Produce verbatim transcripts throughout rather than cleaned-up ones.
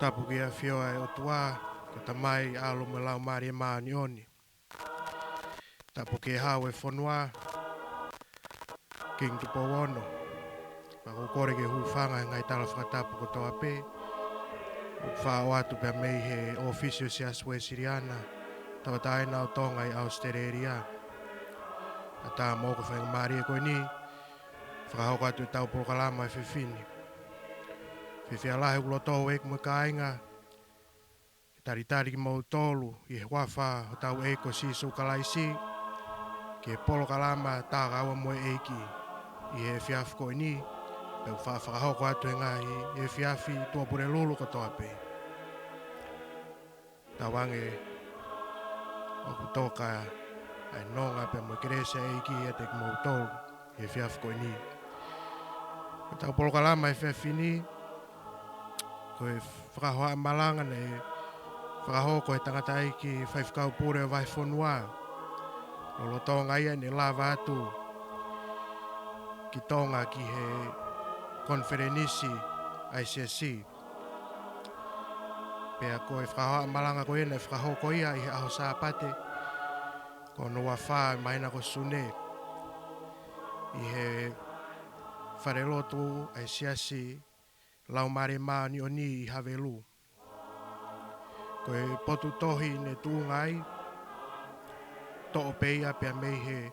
Tapu ki he ʻafio ʻa e ʻOtua, ko e Tamai, ʻAlo mo e Laumālie Māʻoniʻoni. Tapu ki he Hau ʻo e fonua, Kingi Tupou Ono. Pea ʻoku ou kole ke u hūfanga he ngaahi tala fakatapu kotoa pē ʻoku faʻa ʻoatu pea mei he ʻōfisi ʻo e Siasi Uēsiliana Tauʻatāina ʻo Tonga ʻi ʻAositelēlia. ʻAtā mo e faingamālie ko eni, fakahoko atu ʻetau polokalama he efiafi ni. Fiefia lahi ʻoku loto ʻeiki mo e kāinga ke talitali kimoutolu ʻi he huafa ʻo hotau ʻEiki ko Sīsū Kalaisi ki he polokalama Takaua mo e ʻEiki ʻi he efiafi ko eni, pea ʻoku faʻa fakahoko atu he ngaahi efiafi tuʻapulelulu kotoa pē. Tauange ʻoku toka ʻa e nonga pea mo e kelesi ʻa e ʻEiki ʻiate kimoutolu he efiafi ko eni. Ko ʻetau polokalama he efiafi ni, ko e fakahohaʻa malanga naʻe fakahoko ʻe he tangataʻeiki faifekau pule ʻo e vahefonua, lolotonga ia ʻene lava atu ki Tonga ki he konifelenisi ʻa e Siasi. Pea ko e fakahohaʻa malanga ko ia naʻe fakahoko ia ʻi he ʻaho Sāpate, ko hono uofā ʻo e māhina ko Sune, ʻi he falelotu ʻa e Siasi Laumālie Māʻoniʻoni ʻi Havelu. Ko e potu tohi naʻe tuʻunga ai, toʻo pē ia pea mei he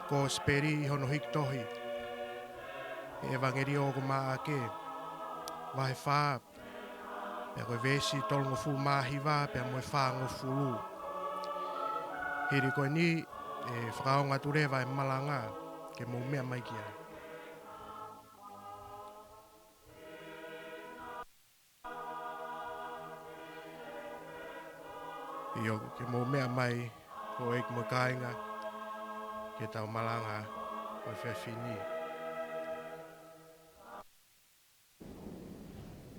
Kosipeli ʻi hono hiki tohi, ʻi he ʻEvangelio ko Maʻake, vahe fā, pea ko e veesi tolungofulu mā hiva pea mo e fāngofulu. Hili ko eni, ʻe fakaongo atu leva e malanga ke mou meʻa mai ki ai. ʻIo, ke mou meʻa mai, houʻeiki mo e kāinga, ki heʻetau malanga ʻo e efiafi ni.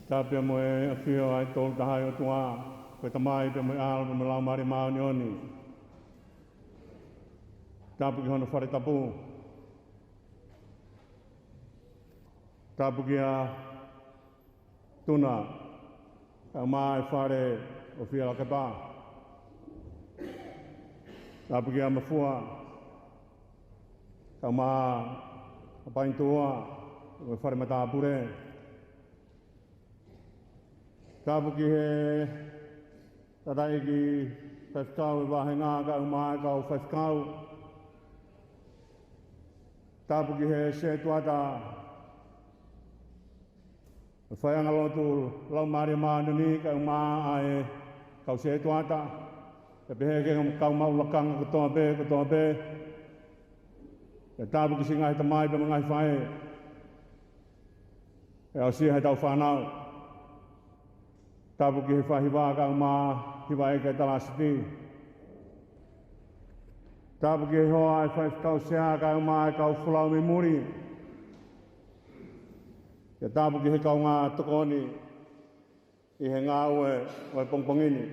Tapu mo e ʻafio ʻa e Tolu Tahaʻi ʻOtua, ko e Tamai pea mo e ʻAlo pea mo e Laumālie Māʻoniʻoni. Tapu ki hono fale tapu. Tapu kia Tuna, kae ʻumaʻā e fale ʻo Fielakepa. Tapu kia Mafua, kae ʻumaʻā ʻa Paintua, mo e fale matāpule. Tapu ki he tangataʻeiki faifekau ʻo e vāhenga kae ʻumaʻā e kau faifekau. Tapu ki he setuata, faiʻanga lotu Laumālie Māʻoniʻoni kae ʻumaʻā e kau setuata, pea pehē ki he kau maʻu lakanga kotoa pē, kotoa pē. Pea tapu ki siʻi ngaahi tamai pea mo e ngaahi faʻē, pea aʻusia ʻe heʻetau fānau. Tapu ki he faihiva kae ʻumaʻā e hiva ʻeiki ʻa e talāsiti. Tapu ki he hoa ʻa e faifekau sea kae ʻumaʻā e kau folau mei muli. Pea tapu ki he kaungā tokoni ʻi he ngāue ʻo e pongipongi ni.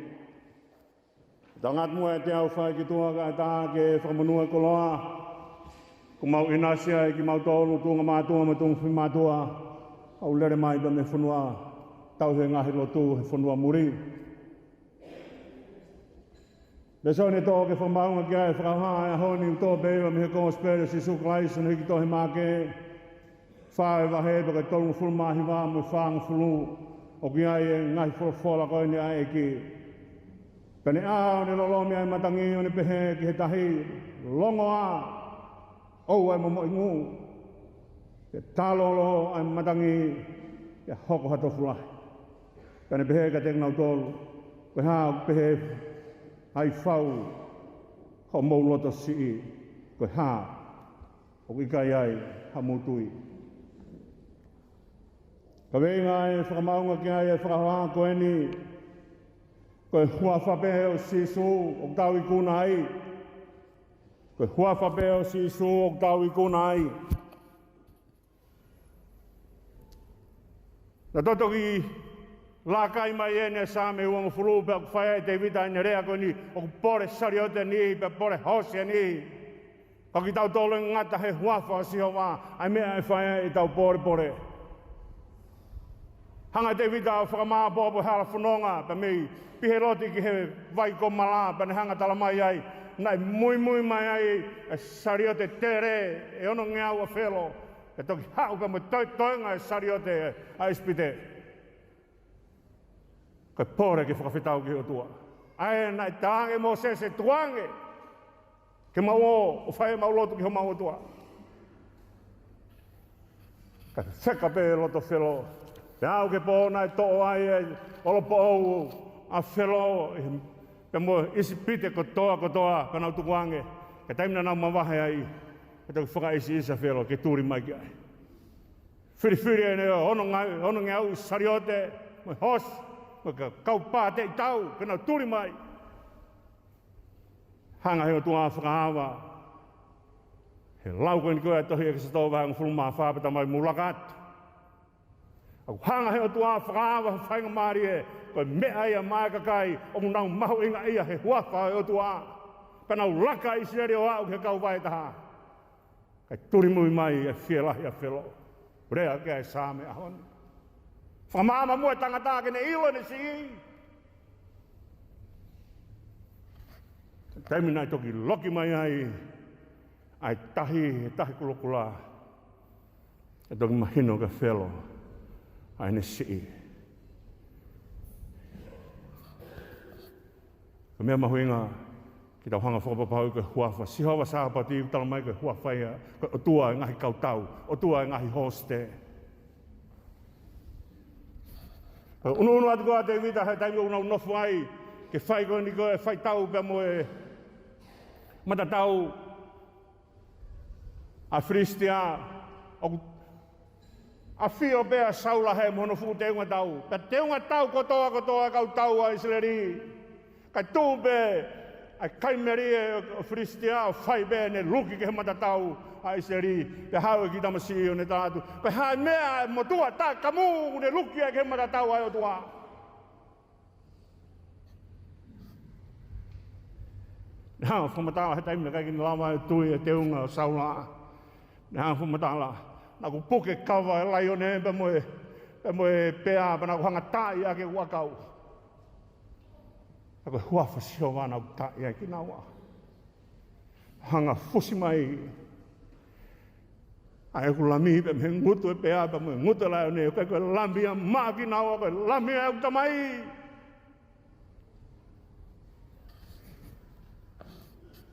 Tangata muʻa ʻiate au fai ki tuʻa kae ʻatā ke fakamonū e koloa kuo mau ʻinasi ai kimautolu tuʻunga mātuʻa mo e tuʻunga fefine mātuʻa, ʻoku lele mai pea mei he fonua, tauhi e ngaahi lotu he fonua muli. Lēsoni ʻe tō ke fakamaʻunga ki ai e fakahohaʻa ʻo e ʻaho ni, ʻoku tō pē ia mei he Kosipeli ʻo Sīsū Kalaisi naʻe hiki tohi ʻe Maʻake, fā ʻo e vahe, pea ko e tolungofulu mā hiva mo e fāngofulu, ʻoku ʻi ai e ngaahi folofola ko eni ʻa e ʻEiki. Pea ne ʻā ʻo ne lolomi ʻa e matangi ʻo ne pehē ki he tahi, Longo ā, ʻoua ʻe momoʻi ngū. Pea tālolo ʻa e matangi, pea hoko ha tofu lahi. Pea ne pehē kiate kinautolu, Ko e hā ʻoku pehē ai fau hoʻomou loto siʻi? Ko e hā ʻoku ʻikai ai hamou tui? Kaveinga ʻe fakamaʻunga ki ai e fakahohaʻa ko eni, Ko e huafa pē ʻo Sīsū ʻoku tau ikuna ai. Ko e huafa pē ʻo Sīsū ʻoku tau ikuna ai. Naʻe toki laka mai ʻeni ʻa e Saame uongofulu, pea ʻoku fai ai ʻe Tēvita ʻene lea ko eni, ʻoku pole saliote e niʻihi, pea pole hoosi e niʻihi. Ka ko kitautolu ʻe ngata he huafa ʻo Sihova, ʻa e meʻa ʻe fai ai ʻetau polepole. Hanga ʻe Tēvita ʻo fakamāʻopoʻopo e hala fononga, pea mei Piheloti ki he vai ko Mala, pea ne hanga ʻo talamai ai, naʻe muimui mai ai e saliote tele ʻe onongeau ʻa Felo, ke toki haʻu pea mo e toetoenga e saliote ʻa ʻIsipite. Ko e pole ke fakafetau ki he ʻOtua. ʻA ia naʻe talaange ʻe Mōsese, tukuange ke mau ō ʻo fai ʻemau lotu ki homau ʻOtua. Kae feka pē loto Felo. Pea aʻu ki he pō naʻe toʻo ai e olopoʻou ʻa Felo, ʻi he, pea mo ʻIsipite kotoa kotoa, pea nau tukuange. Ko e taimi naʻa nau mavahe ai, ke toki fakaʻisikisi ʻa Felo ke tuli mai ki ai. Filifili ʻene ononga-, onongeau saliote, mo e hosi, mo e ka-, kau pāteʻi tau, ke nau tuli mai. Hanga ʻe he ʻOtua ʻo fakaava. He lau ko eni ko e tohi ʻEkisoto vahe hongofulu mā fā, pea talamai, mou laka atu. ʻOku hanga ʻe he ʻOtua ʻo fakaava ha faingamālie, ko e meʻa ia maʻa e kakai ʻoku nau mahuʻingaʻia he huafa ʻo e ʻOtua. Pea nau laka ʻa ʻIsileli ʻo aʻu ki he kauvai ʻe taha. Kae tuli muimui mai e fielahi ʻa Felo. Lea ki ai e Saame ʻaho ni. Fakamaama muʻa e tangata ke ne ʻilo ʻene siʻi. Taimi naʻe toki loki mai ai ʻa e tahi, e tahi kulokula, ʻe toki mahino kia Felo ʻa ʻene siʻi. Ko e meʻa mahuʻinga ke tau hanga ʻo fakapapauʻi ko e huafa, Sihova Sāpate, ʻoku talamai ko e huafa ia, ko e ʻOtua e ngaahi kautau, ʻOtua e ngaahi hosite. Ko e ʻunuʻunu atu ko ē ʻa Tēvita he taimi ʻoku nau nofo ai, ke fai ko eni ko e faitau pea mo e matatau ʻa Filisitia, ʻoku ʻafio pē ʻa Saula he mo hono fuʻu teunga tau. Pea teunga tau kotoa kotoa e kau tau ʻa ʻIsileli. Kae tuʻu pē ʻa e kai melie ʻo Filisitia ʻo fai pē ʻene luki ki he matatau ʻa ʻIsileli. Pea haʻu e kiʻi tamasiʻi ʻo ne tala atu, ko e hā e meʻa ʻa e motuʻa taʻekamu ʻoku ne luki ai ki he matatau ʻa e ʻOtua? Naʻe hanga ʻo fakamatala he taimi naʻe ʻikai ke ne lava ʻo tui e teunga ʻo Saula. Naʻe hanga ʻo fakamatala, naʻa ku puke kava e laione pea mo e, pea mo e pea, pea naʻa ku hanga ʻo taaʻi ʻaki ʻeku ʻakau. Ka ko e huafa ʻo Sihova naʻa ku taaʻi ai kinaua. Hanga ʻo fusi mai ʻa ʻeku lami pea mei he ngutu e pea pea mei he ngutu e laione, ʻoku ʻikai ko e lami ia maʻa kinaua, ko e lami ia ʻeku Tamai.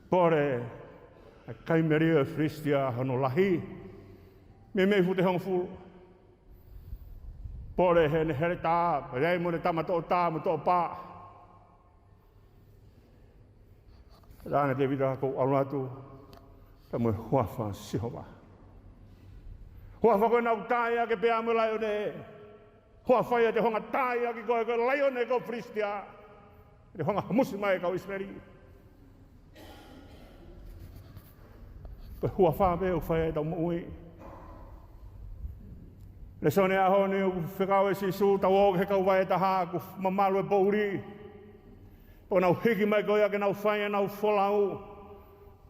Pole ʻa e kai melie ʻo Filisitia hono lahi, meimei fute hongofulu. Pole heʻene heletā, pea mo ʻene tama toʻotā mo toʻopā. Talaange ʻe Tēvita, ʻoku ou ʻalu atu pea mo e huafa ʻo Sihova. Huafa ko ē naʻa ku taaʻi ʻaki e pea mo e laione. Huafa ia te u hanga ʻo taaʻi ʻaki koe ko e laione ko Filisitia. Te u hanga ʻo hamusi mai e kau ʻIsileli. Ko e huafa pē ʻoku fai ai ʻetau moʻui. Lēsoni ʻo e ʻaho ni, ʻoku fekau ʻe Sīsū, tau ō ki he kauvai ʻe taha, kuo mamalu e poʻuli. Pea nau hiki mai ko ia ke nau fai ʻenau folau.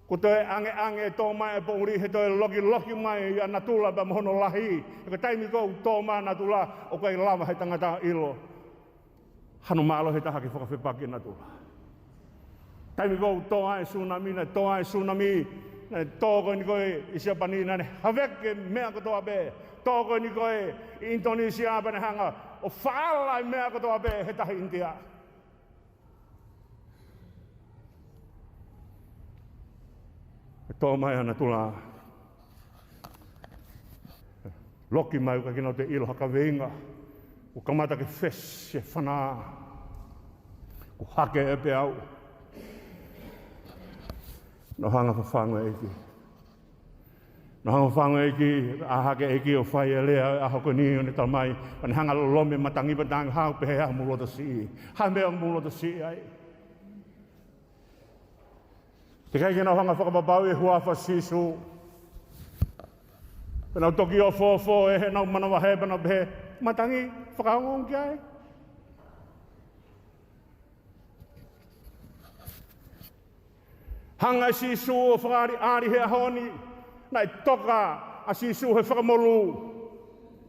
Kuo toe ʻangeʻange e tō mai e poʻuli he toe lokiloki mai ʻa natula pea mo hono lahi. He ko e taimi ko ē ʻoku tō mai ʻa natula, ʻoku ʻikai lava ʻe he tangata ʻo ʻilo hano mālohi ʻe taha ke fakafepaki ʻa natula. Taimi ko ē ʻoku tō ai e sūnami, naʻe tō ai e sūnami, naʻe tō ko eni ko ē ʻi Siapani, naʻa ne haveke e meʻa kotoa pē. Tō ko eni ko ē ʻi ʻInitonisia pea ne hanga ʻo faʻala e meʻa kotoa pē he tahi ʻInitia. ʻE tō mai ʻa natula. Loki mai ʻoku ʻikai ke nau toe ʻilo ha kaveinga. Kuo kamata ke fesi e fana. Kuo hake e peau. Naʻe hanga ʻo fafangu e ʻEiki. Naʻe hanga ʻo fafangu e ʻEiki, ʻā hake e ʻEiki ʻo fai e lea ʻo e ʻaho ko eni ʻo ne talamai, pea ne hanga ʻo lolomi e matangi pea talaange, hā ʻoku pehē ai hoʻomou loto siʻi. Hā e meʻa ʻoku mou loto siʻi ai? Teʻeki ai ke nau hanga ʻo fakapapauʻi e huafa ʻo Sīsū. Pea nau toki ofoofo ʻi heʻenau manavahē pea nau pehē, matangi, fakaongoongo ki ai. Hanga ʻe Sīsū ʻo fakaʻaliʻali he ʻaho ni, naʻe toka ʻa Sīsū he fakamolū.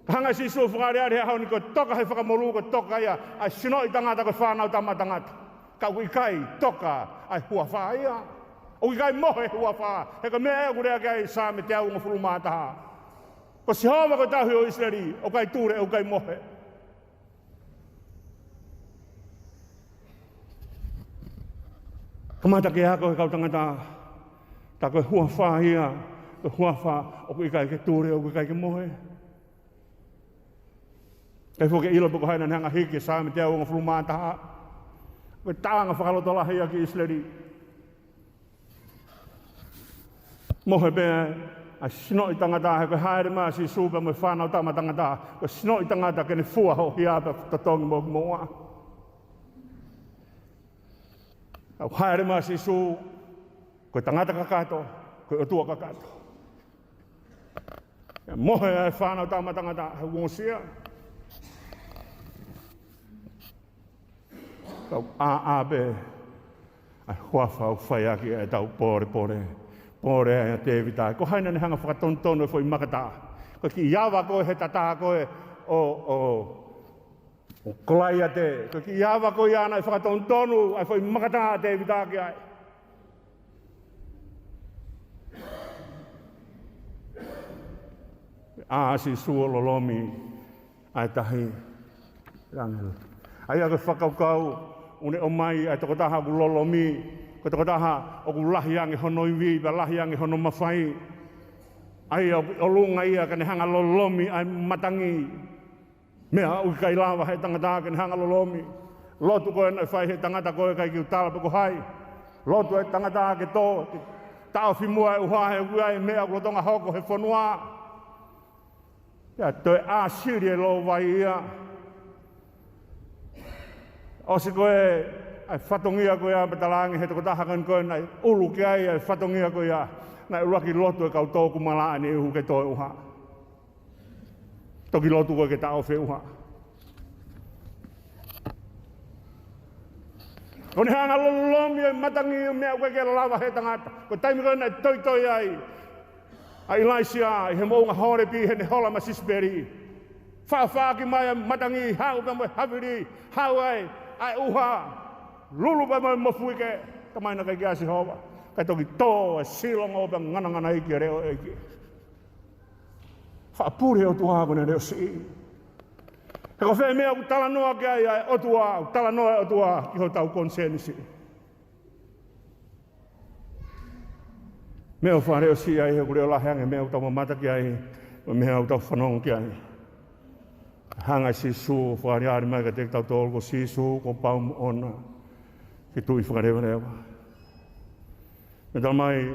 Hanga ʻe Sīsū ʻo fakaʻaliʻali he ʻaho ni ko e toka he fakamolū, ko e toka ia ʻa e sinoʻi tangata, ko e fānau tama tangata. Ka ʻoku ʻikai toka ʻa e huafa ia. ʻOku ʻikai mohe huafa, he ko e meʻa ia ʻoku lea ki ai Saame teau hongofulu mā taha. Ko Sihova ko e tauhi ʻo ʻIsileli, ʻoku ʻikai tule, ʻoku ʻikai mohe. Kamata ke ako he kau tangata, tā ko e huafa ia, ko e huafa ʻoku ʻikai ke tule, ʻoku ʻikai ke mohe. Kae foki ke ʻilo pe ko hai naʻa ne hanga hiki e Saame teau hongofulu mā taha. Ko e taʻanga fakalotolahi ia ki ʻIsileli. Mohe pē ʻa e sinoʻi tangata, he ko e hāʻele mai ʻa Sīsū pea mo e fānau tama tangata, ko e sinoʻi tangata ke ne fua hoʻo hia pea totongi mo hoʻo moʻua. ʻOku hāʻele mai ʻa Sīsū, ko e tangata kakato, ko e ʻOtua kakato. ʻE mohe ʻa e fānau tama tangata, he ʻoku ongosia. Tau ʻāʻā pē ʻa e huafa ʻoku fai ʻaki ʻetau pōlepole. Pole ʻa Tēvita. Ko hai naʻa ne hanga fakatonutonu e foʻi makatā? Ko e kiʻi ava ko ē he tatā ko ē ʻo, ʻo, ʻo Kolaiate. Ko e kiʻi ava ko ia naʻe fakatonutonu ʻa e foʻi makatā ʻa Tēvita ki ai. ʻA Sīsū ʻo lolomi ʻa e tahi ʻāngelo. ʻA ia ko e fakakaukau ʻoku ne ʻomai ʻa e tokotaha ʻoku lolomi, ko e tokotaha ʻoku lahi ange hono ivi, pea lahi ange hono mafai. ʻA ia ʻoku ʻi ʻolunga ia ka ne hanga lolomi ʻa e matangi. Meʻa ʻoku ʻikai lava he tangata ke ne hanga lolomi. Lotu ko ē naʻe fai he tangata ko ē ʻikai ke u tala pe ko hai. Lotu e tangata ke tō, ke taʻofi muʻa e ʻuha he ʻoku ʻi ai e meʻa ʻoku lolotonga hoko he fonua. Pea toe ʻāsili e lōvai ia. ʻOsi ko ē ʻa e fatongia ko ia pea talaange he tokotaha ko eni ko ē naʻe ʻulu ki ai ʻa e fatongia ko ia, naʻe ʻuluaki lotu e kau tō kumalaʻa ʻene ihu ke tō e ʻuha. Toki lotu ko ē ke taʻofi e ʻuha. Ko ʻene hanga lolomi e matangi, meʻa ʻoku ʻikai ke lava he tangata. Ko e taimi ko ē naʻe toitoi ai ʻa ʻIlaisiā ʻi he moʻunga Hōlepi heʻene hola mo Sisipeli. Faʻafaʻaki mai e matangi, haʻu pea mo e havili, haʻu ai ʻa e ʻuha, lulu pea mo e mofuike, talamai naʻe ʻikai ke ʻasi Sihova. Kae toki tō e silongo pea nganangana ʻi he leʻo ʻo e ʻEiki. Faʻa pule ʻOtua ko ʻene leʻo siʻi. He ko fē meʻa ʻoku talanoa ki ai ʻa e ʻOtua, ʻoku talanoa e ʻOtua ki hotau konisēnisi. Meʻa ʻoku faʻa leʻo siʻi ai he ʻoku leʻo lahi ange meʻa ʻoku tau mamata ki ai, mo e meʻa ʻoku tau fanongo ki ai. Hanga ʻe Sīsū ʻo fakaʻaliʻali mai kiate kitautolu ko Sīsū kuo pau moʻona ke tuʻi fakalevaleva. Naʻe talamai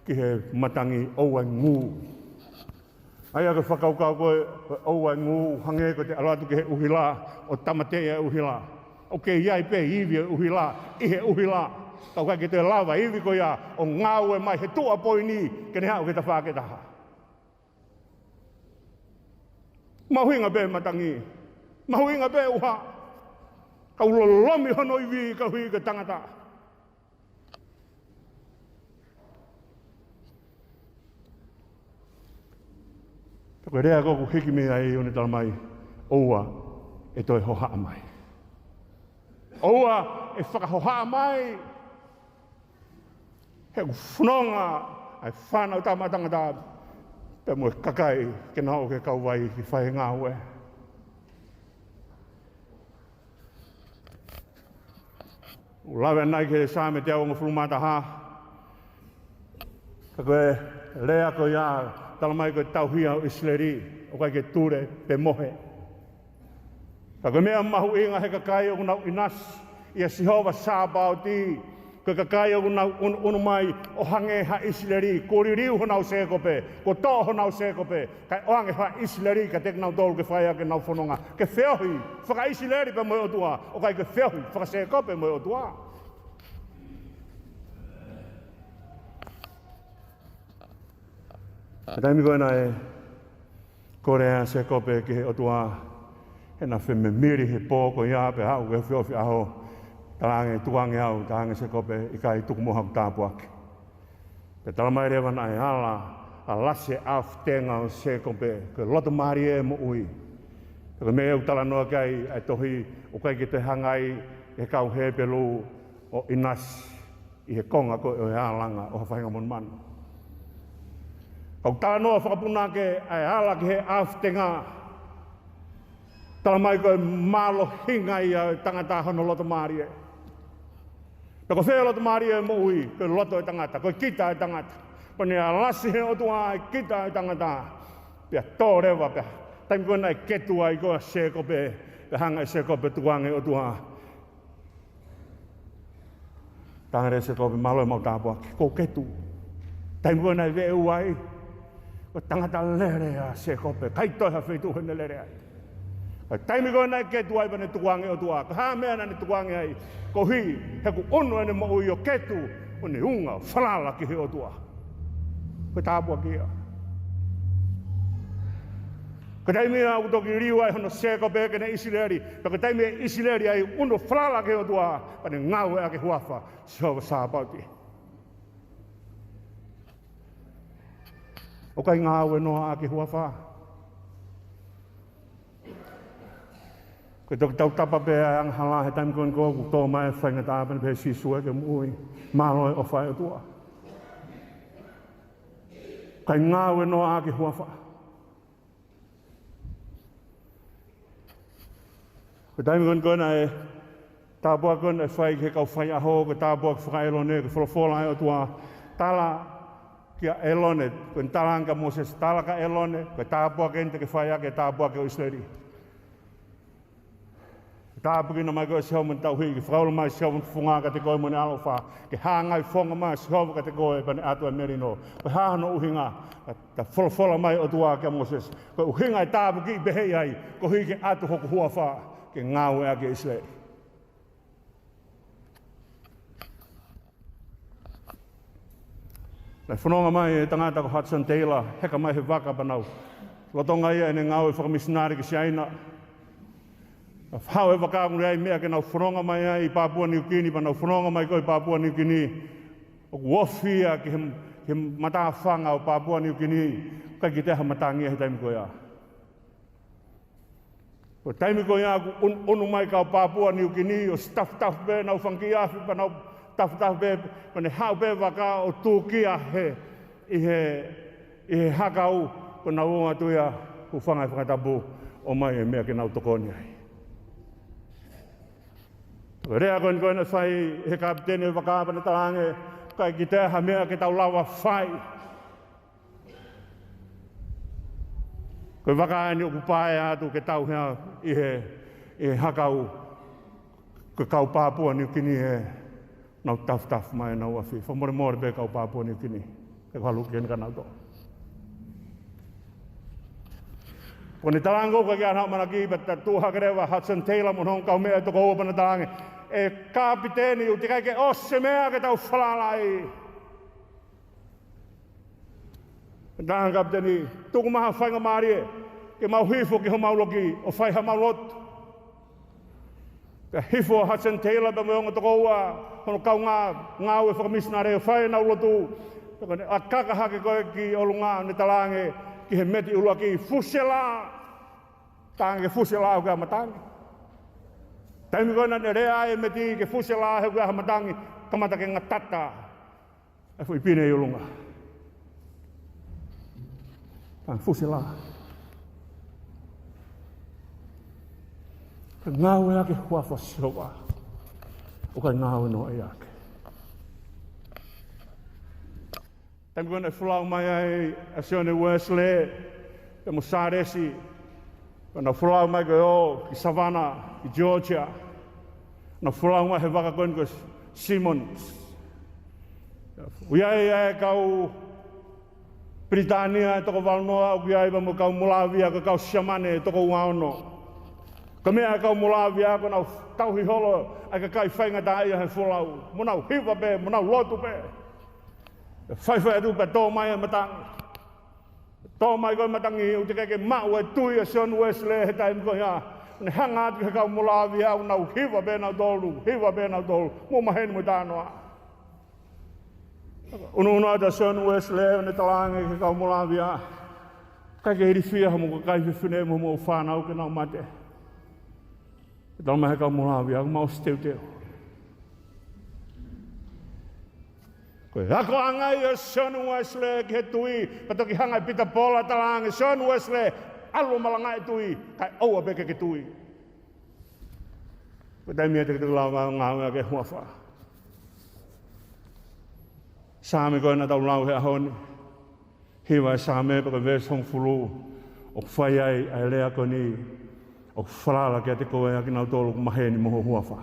ki he matangi ʻoua ʻe ngū. ʻA ia ko e fakakaukau ko ē, ko e ʻoua ʻe ngū, hangē ko ʻete ʻalu atu ki he ʻuhila, ʻo tāmateʻi e ʻuhila. ʻOku kei ʻi ai pē ivi e ʻuhila ʻi he ʻuhila. Ka ʻoku ʻikai ke toe lava e ivi ko ia ʻo ngāue mai he tuʻa poini ke ne haʻu ki he tafaʻaki ʻe taha. Mahuʻinga pē matangi. Mahuʻinga pē ʻuha. Ka ʻoku lolomi hono ivi koeʻuhi ko e tangata. Pea ko e lea ko ē ʻoku hiki mei ai ʻoku ne talamai, ʻoua ʻe toe hohaʻa mai. ʻOua ʻe fakahohaʻa mai. He ʻoku fononga ʻa e fānau tama tangata pea mo e kakai ke nau ō ki he kauvai ke fai e ngāue. ʻOku lave ʻanenai ki he Saame teau hongofulu mā taha. Ka ko e lea ko ia, talamai ko e tauhi ʻo ʻIsileli, ʻoku ʻikai ke tule pe mohe. Ka ko e meʻa mahuʻinga he kakai ʻoku nau ʻinasi ʻia Sihova Sāpaoti, ko e kakai ʻoku nau ʻunuʻunu mai ʻo hangē ha ʻIsileli, kuo liliu honau Sēkope, kuo toʻo honau Sēkope, kae ʻoange ha ʻIsileli kiate kinautolu ke fai ʻaki ʻenau fononga. Ke feohi faka-ʻIsileli pea mo e ʻOtua, ʻoku ʻikai ke feohi faka-Sēkope mo e ʻOtua. He taimi ko ē naʻe kole ai ʻa Sēkope ki he ʻOtua, he naʻa ne fememili he pō ko ia pea haʻu ki he ofiofi ʻaho, talaange, tukuange au, talaange ʻe Sēkope, ʻikai, tuku muʻa haʻaku tāpuaki. Pea talamai leva naʻe ala ʻAlasi e ʻaofi tenga ʻo Sēkope, ko e loto mālie e moʻui. Ko e meʻa ʻoku talanoa ki ai ʻa e tohi, ʻoku ʻikai ke toe hanga ai ʻe he kau Hepelū ʻo ʻinasi ʻi he konga ko ē ʻo e alanga ʻo ha faʻahinga monumanu. Ka ʻoku talanoa fakapunake ʻa e ala ki he ʻaofi tenga, talamai ko e mālohinga ia ʻo e tangata hono loto mālie. Pea ko fē loto mālie e moʻui? Ko e loto e tangata, ko e kita e tangata. Pea ne ʻalasi he ʻOtua e kita e tangata. Pea tō leva pea. Taimi ko ē naʻe ketu ai ko ē ʻa Sēkope, pea hanga ʻe Sēkope tukuange ʻOtua. Talaange leva ʻe Sēkope, mālō e mau tāpuaki, kuo u ketu. Taimi ko ē naʻe veʻe ua ai, ko e tangata lele ʻa Sēkope, ʻikai toe ha feituʻu ʻe ne lele ai. Ka taimi ko ē naʻe ketu ai pea ne tukuange ʻOtua. Ko e hā e meʻa naʻa ne tukuange ai? Koeʻuhi he kuo ʻunu ʻene moʻui ʻo ketu, ʻo ne unga falala ki he ʻOtua. Ko e tāpuaki ia. Ko e taimi ia ʻoku toki liliu ai hono Sēkope ki heʻene ʻIsileli. Pea ko e taimi ʻe ʻIsileli ai, ʻunu falala ki he ʻOtua, pea ne ngāueʻaki e huafa Sihova Sāpaoti. ʻOku ʻikai ngāue noa ʻaki e huafa. Ko e toki tautapa pē ʻa e angahala he taimi ko ē ʻoku tō mai e faingataʻa, pea ne pehē ʻe Sīsū, ʻEiki, ke u moʻui. Mālō e ʻofa ʻa e ʻOtua. ʻIkai ngāue noa ʻaki e huafa. Ko e taimi ko ē ko ē naʻe tāpuaki ko ē naʻe fai ki he kau faiʻaho, ko e tāpuaki faka-ʻĒlone, ko e folofola ʻa e ʻOtua. Tala kia ʻĒlone, ko ʻene talaange kia Mōsese, tala kia ʻĒlone, ko e tāpuaki eni te ke fai ʻaki e tāpuaki ʻo ʻIsileli. Tāpuekina mai koe ʻe Sihova mo ʻene tauhi, ke fakaʻulo mai ʻe Sihova ʻene fofonga kiate koe mo ʻene ʻaloʻofa, ke hāngai fofonga mai ʻa Sihova kiate koe pea ne ʻatu ʻa e melino. Ko e hā hono ʻuhinga? Ka, ka folofola mai ʻOtua kia Mōsese, ko e ʻuhinga e tāpuaki ʻoku pehē ai, koeʻuhi ke ʻatu hoku huafa, ke ngāueʻaki ʻe ʻIsileli. Naʻe fononga mai e tangata ko Hudson Taylor, heka mai he vaka pea nau lolotonga ia ʻene ngāue fakamisinale ki Siaina. Naʻe haʻu e vaka ʻoku ʻi ai e meʻa ke nau fononga mai ai ʻi Papua Niukini, pea nau fononga mai ko ē ʻi Papua Niukini. ʻOku ofi ia ki he, ki he matāfanga ʻo Papua Niukini, ʻikai ke toe ʻi ai ha matangi he taimi ko ia. Ko e taimi ko ia ʻoku ʻun-, ʻunu mai e kau Papua Niukini ʻo tafutafu pē ʻenau fanga kiʻi afi, pea nau tafutafu pē, pea ne haʻu pē e vaka ʻo tūkia he, ʻi he, ʻi he hakau, pea nau ō atu ia, hūfanga he fakatapu, ʻomai e meʻa ke nau tokoni ai. Ko e lea ko eni ko ē naʻe fai ʻe he kapiteni e vaka pea ne talaange, ʻikai ke toe ʻi ai ha meʻa ke tau lava fai. Ko e vaka eni ʻoku paea atu ke tauhi ʻi he, ʻi he hakau, ko e kau Papua Niukini ē, nau tafutafu mai ʻenau afi. Fakamolemole pē kau Papua Niukini, ke halu ke ne ka nau tō. Ko ʻene talaange ko ē kia Haʻamanaki pea tuʻu hake leva Hudson Taylor mo hono ongo kaumeʻa ʻe toko ua pea ne talaange, ʻE kapiteni, ʻoku teʻeki ai ke ʻosi e meʻa ke tau falala ai. Talaange kapiteni, tuku mai ha faingamālie ke mau hifo ki homau loki ʻo fai haʻamau lotu. Pea hifo ʻa Hudson Taylor pea mo e ongo toko ua hono kaungā ngāue fakamisinale ʻo fai ʻenau lotu. Pea ko ʻene ʻakaka hake ko ē ki ʻolunga ʻo ne talaange ki he meti ʻuluaki, Fusi e lā. Talaange ke fusi e lā he ʻoku ʻi ai ha matangi. Taimi ko ē naʻa ne lea ai e meti ke fusi e lā he ʻoku ʻi ai ha matangi, kamata ke ngatata ʻa e foʻi pine ʻi ʻolunga. Talaange fusi e lā. Ke ngāueʻaki e huafa ʻo Sihova. ʻOku ʻikai ngāue noa ʻaki. Taimi ko ē naʻe folau mai ai ʻa Sione Uesilē pea mo Sālesi, pea nau folau mai ko ē ʻo aʻu ki Savannah, ki Georgia. Nau folau mai he vaka ko eni ko Simonds. ʻOku ʻi ai e kau Pilitānia ʻe toko valu noa, ʻoku ʻi ai pea mo e kau Molāvia, ko e kau Siamane ʻe toko ua ono. Ko e meʻa ʻa e kau Molāvia, ko ʻenau tauhi holo ʻa e kakai faingataʻaʻia he folau, mo nau hiva pē, mo nau lotu pē. Faifai atu pea tō mai e matangi. Tō mai ko ē e matangi, ʻoku teʻeki ai ke maʻu e tui ʻa Sione Uesilē he taimi ko ia. Ne hanga atu ki he kau Molāvia, ʻo nau hiva pē nautolu, hiva pē nautolu, mo maheni mo talanoa. ʻUnuʻunu atu ʻa Sione Uesilē ʻo ne talaange ki he kau Molavia, ʻikai ke ilifia homo kakai fefine mo homo fānau ke nau mate. Pea talamai ʻe he kau Molavia, ʻoku mau ʻosi teuteu. Ko e akoʻanga ia ʻo Sione Uesilē ki he tui, pea toki hanga ʻe Pita Pola ʻo talaange, Sione Uesilē, ʻalu ʻo malangaʻi e tui, kae ʻoua pē ke ke tui. Ko e taimi ia te ke lava ʻo ngāueʻaki e huafa. Saame ko ē naʻa tau lau he ʻaho ni, hiva e Saame pea ko e veesi hongofulu, ʻoku fai ai ʻa e lea ko eni, ʻoku falala kiate koe ʻa kinautolu ʻoku maheni mo ho huafa.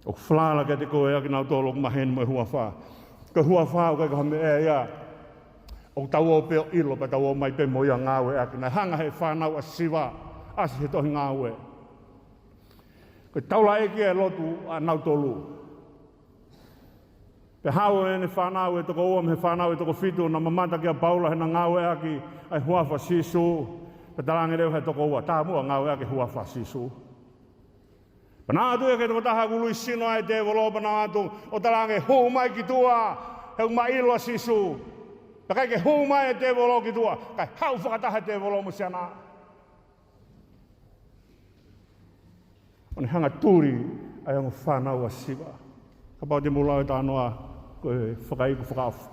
ʻOku falala kiate koe ʻa kinautolu ʻoku maheni mo e huafa. Ko e huafa ʻoku ʻikai ko ha meʻa ia ʻoku tau ō pē ʻo ʻilo pea tau ō mai pē mo ia ʻo ngāueʻaki. Naʻe hanga ʻe he fānau ʻa Siva, ʻasi he tohi Ngāue, ko e taulaʻeiki e lotu ʻanautolu. Pea haʻu ʻene fānau ʻe toko ua mei he fānau ʻe toko fitu naʻa mamata kia Paula he naʻa ngāueʻaki ʻa e huafa ʻo Sīsū. Pea talaange leva ʻe he toko ua, tā muʻa ʻo ngāueʻaki e huafa ʻo Sīsū. Pea naʻa ʻatu ia ki he tokotaha ʻoku ului sino ai e tēvolo, pea naʻa ʻatu ʻo talaange, hū mai ki tuʻa, he ʻoku ma ʻilo ʻa Sīsū. Pea ʻikai ke hū mai e tēvolo ki tuʻa, kae haʻu fakataha e tēvolo mo siana, ʻo ne hanga ʻo tuli ʻa e ongo fānau ʻa Siva. Kapau te mou lau e talanoa, ko e fakaiku fakaʻofa.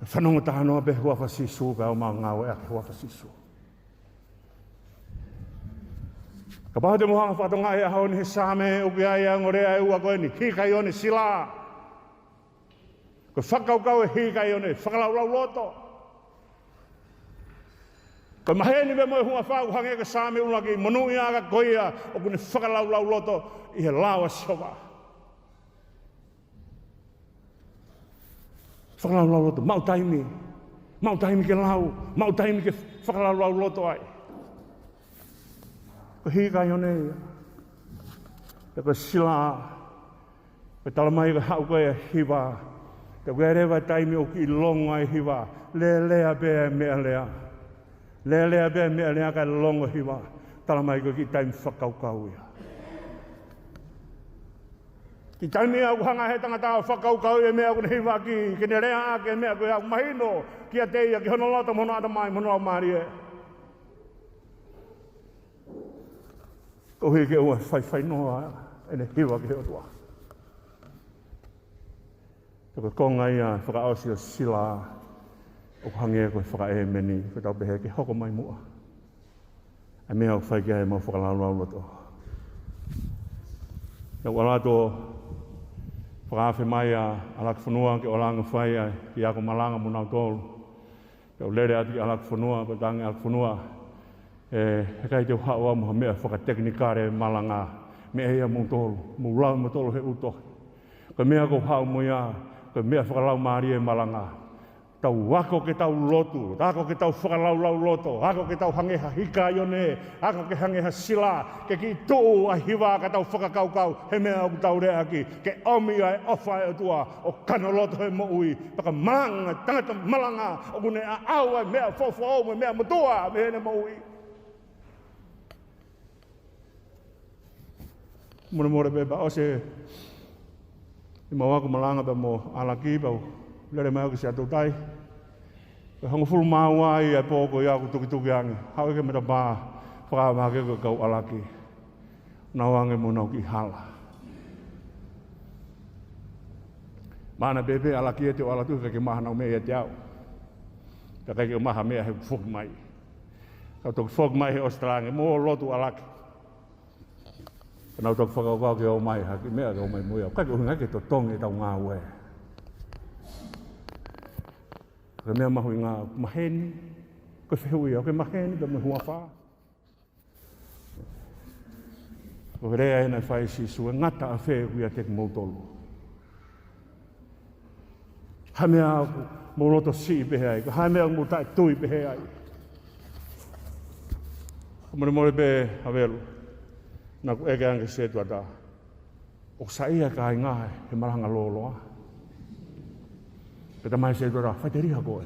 Fanongo talanoa pē huafa ʻo Sīsū, pea ō mai ʻo ngāueʻaki e huafa ʻo Sīsū. Kapau te mou hanga ʻo fakatokangaʻi he ʻaho ni he Saame, ʻoku ʻi ai ʻa e ongo lea ʻe ua ko eni, hikaione, sila. Ko e fakakaukau e hikaione, fakalaulauloto. Ko e maheni pē mo e huafa ʻoku hangē ko e Saame ʻuluaki, monūʻiaʻanga ko ia ʻoku ne fakalaulauloto ʻi he lao ʻa Sihova. Fakalaulauloto, maʻu taimi. Maʻu taimi ke lau, maʻu taimi ke fakalaulauloto ai. Ko e hikaione ia. Pea ko e sila, pea talamai ko e haʻu ko ē ʻa e hiva. Pea ko e leva e taimi ʻoku kiʻi longo ai e hiva. Lēlea pē e meʻalea. Lēlea pē e meʻalea kae longo e hiva. Talamai ko e kiʻi taimi fakakaukau ia. Kiʻi taimi ia ʻoku hanga ʻe he tangata ʻo fakakaukauʻi e meʻa ʻoku ne hivaʻaki, ke ne leaʻaki e meʻa ko ia ʻoku mahino kiate ia, ki hono loto mo hono ʻatamai mo hono laumālie. Koeʻuhi ke ʻoua ʻe faifai noa ʻene hiva ki he ʻOtua. Ko e konga ia fakaʻosi ʻo e sila, ʻoku hangē ko e fakaʻēmeni, ko ʻetau pehē ke hoko mai muʻa ʻa e meʻa ʻoku fai ki ai ʻemau fakalaulauloto. Naʻa ku ʻalu atu ʻo fakaafe mai ʻa ʻAlakifonua ke ʻo langa fai ʻa e kiʻi ako malanga mo nautolu. Pea u lele atu ki ʻAlakifonua, pea u talaange ki ʻAlakifonua, ʻe, heʻikai te u haʻu au mo ha meʻa fakatekinikale malanga, meʻa ia ʻa moutolu, mou lau ʻe moutolu he ʻū tohi. Ko e meʻa ʻoku ou haʻu mo ia, ko e meʻa fakalaumālie malanga. Tau ako ke tau lotu, ako ke tau fakalaulauloto, ako ke tau hangē ha hikaione, ako ke hangē ha sila, ke kiʻi tuʻu ʻa e hiva ka tau fakakaukau he meʻa ʻoku tau leaʻaki, ke ʻomi ʻa e ʻofa ʻa e ʻOtua ʻo kano loto he moʻui, pea ka malanga, tangata malanga, ʻoku ne aʻau ʻa e meʻa foʻou mo e meʻa motuʻa mei heʻene moʻui. Molemole pē pea ʻosi ʻemau ako malanga pea mo ʻAlaki pea u lele mai au ki Siaʻatoutai. Ko e hongofulu mā ua ia e pō ko ia ʻoku tukituki ange. Haʻu ki he matapā fakaava hake ko e kau ʻAlaki. Nau ange mo nau kiʻi hala. Mahalo pē pē ʻAlaki ʻe te u ʻalu atu he ʻikai ke maha hanau meʻa ʻiate au. Pea ʻikai ke maha meʻa he foki mai. Kau toki foki mai he ʻosi talaange, mou lotu ʻAlaki. Ka nau toki fakakaukau ke ō mai ha kiʻi meʻa ke ō mai mo ia. ʻIkai ke ʻuhinga ke totongi ʻetau ngāue. Ko e meʻa mahuʻinga, maheni, ko e fehuʻi ia, ʻoku ke maheni pea mo e huafa? Ko e lea ʻena naʻe fai ʻe Sīsū, ʻe ngata ʻafē ʻoku ʻiate kimoutolu? Ha meʻa ʻoku mou loto siʻi pehē ai, ko e ha meʻa ʻoku mou taʻetui pehē ai? Ka molemole pē Havelu, naʻa ku ʻeke ange ki he sētuata, ʻoku saiʻia e kāinga he malanga lōloa? Pea talamai ʻe he sētuata, faʻiteliha koe.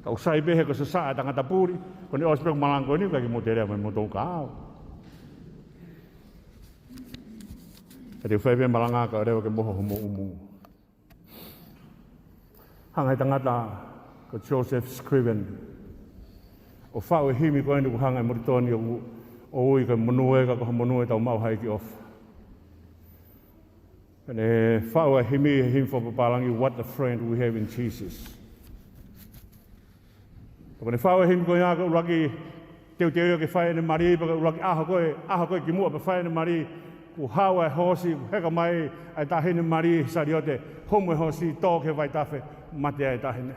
Ka ʻoku sai pē he ko e sasaʻa e tangata puli, ko ʻene ʻosi pē ʻeku malanga ko eni, ʻikai ke mou toe lea mai moutolu kia au. Ka te u fai pē malanga kae leva ke moho hoʻomo ʻumu. Hanga ʻe he tangata ko Joseph Scriven ʻo faʻu e himi ko eni ʻoku hanga ʻe Molitoni ʻo, ʻo ui ko e monū ē, ka ko ha monū ʻe tau maʻu ha ʻEiki ʻofa. Pea ne faʻu e himi, he himi fakapapālangi, "What a friend we have in Jesus." Pea ko ʻene faʻu e himi ko ia, ko e ʻuluaki teuteu ia ke fai ʻene mali, pea ko e ʻuluaki ʻaho ko ē, ʻaho ko ē kimuʻa pea fai ʻene mali, kuo haʻu e hoosi, heka mai ʻa e taʻahine mali he saliote, homo e hoosi, tō ki he vaitafe, mate ai e taʻahine.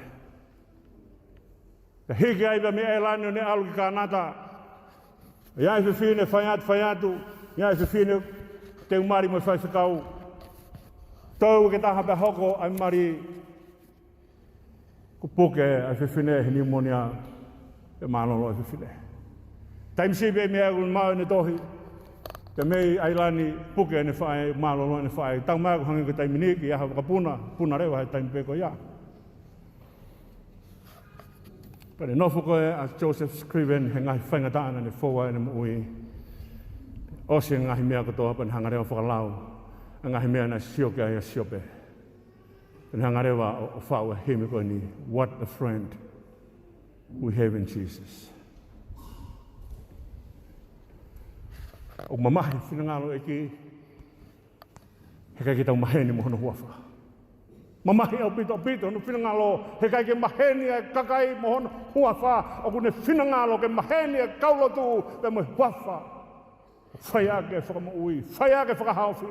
Pea hiki ai pea mei ʻAilani ʻo ne ʻalu ki Kānata. ʻI ai e fefine, fai atu, fai atu, ʻi ai e fefine, teu mali mo e faifekau. Tau ke taha pea hoko ʻa e mali, kuo puke ʻa e fefine he niumonia, pea mālōlō e fefine. Taimi siʻi pē mei ai kuo maʻu ʻene tohi, pea mei ʻAilani, puke ʻene faʻē, mālōlō ʻene faʻē. Tau mai kuo hangē ko e taimi ni, ki he ʻaho vakapuna, puna leva he taimi pē ko ia. Pea ne nofo ko ē ʻa Joseph Scriven he ngaahi faingataʻa naʻa ne fou ai ʻene moʻui. ʻOsi e ngaahi meʻa kotoa pea ne hanga leva ʻo fakalau ʻa e ngaahi meʻa naʻe sio ki ai ʻa Siope. Pea ne hanga leva ʻo, ʻo faʻu e himi ko eni, "What a friend we have in Jesus." ʻOku mamahi e finangalo ʻo e ʻEiki, he ʻikai ke tau maheni mo hono huafa. Mamahi ʻaupito, ʻaupito hono finangalo, he ʻikai ke maheni e kakai mo hono huafa, ʻoku ne finangalo ke maheni e kau lotu pea mo e huafa. Fai ʻaki e fakamoʻui, fai ʻaki e fakahaofi.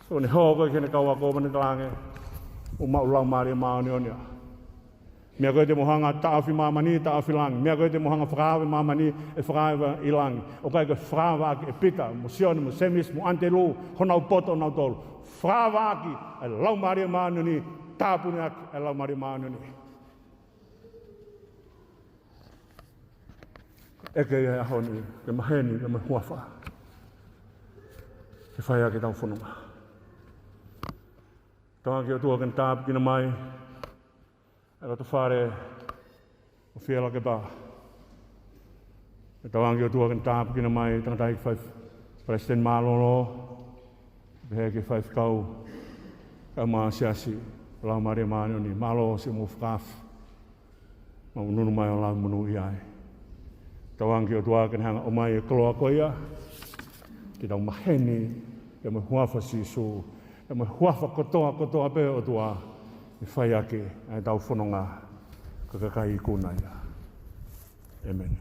So ne hoko ki heʻene kau ako pea ne talaange, ʻoku maʻu Laumālie Māʻoniʻoni. Meʻa ko ē te mo hanga taʻofi māmani, taʻofi langi. Meʻa ko ē te mo hanga fakaava māmani, ʻe fakaava ʻi langi. ʻOku ʻikai ke fakaava ʻaki ʻe Pita, mo Sione, mo Sēmisi, mo ʻAnitelū, honau poto, honau tolu. Fakaava ʻaki e Laumālie Māʻoniʻoni, tāpuni ʻaki e Laumālie Māʻoniʻoni. ʻEke ia he ʻaho ni, ke maheni, ke mo e huafa. Ke fai ʻaki ʻetau fononga. Tauange ki he ʻOtua ke ne tāpuekina mai ʻa e loto fale ʻo Fielakepa. Tauange ki he ʻOtua ke ne tāpuekina mai tangataʻeiki fai palesiteni mālōlō, pehē ki he faifekau, kae ʻumaʻā e siasi, Laumālie Māʻoniʻoni, mālō siʻomou fakaafe. Mau ʻunuʻunu mai ʻo lau monūʻia ai. Tauange ki he ʻOtua ke ne hanga ʻo ʻomai e koloa ko ia, ke tau maheni, pea mo e huafa ʻo Sīsū, pea mo e huafa kotoa, kotoa pē ʻo e ʻOtua, ʻe fai ʻaki ʻa ʻetau fononga, ko e kakai ikuna ia. ʻĒmeni.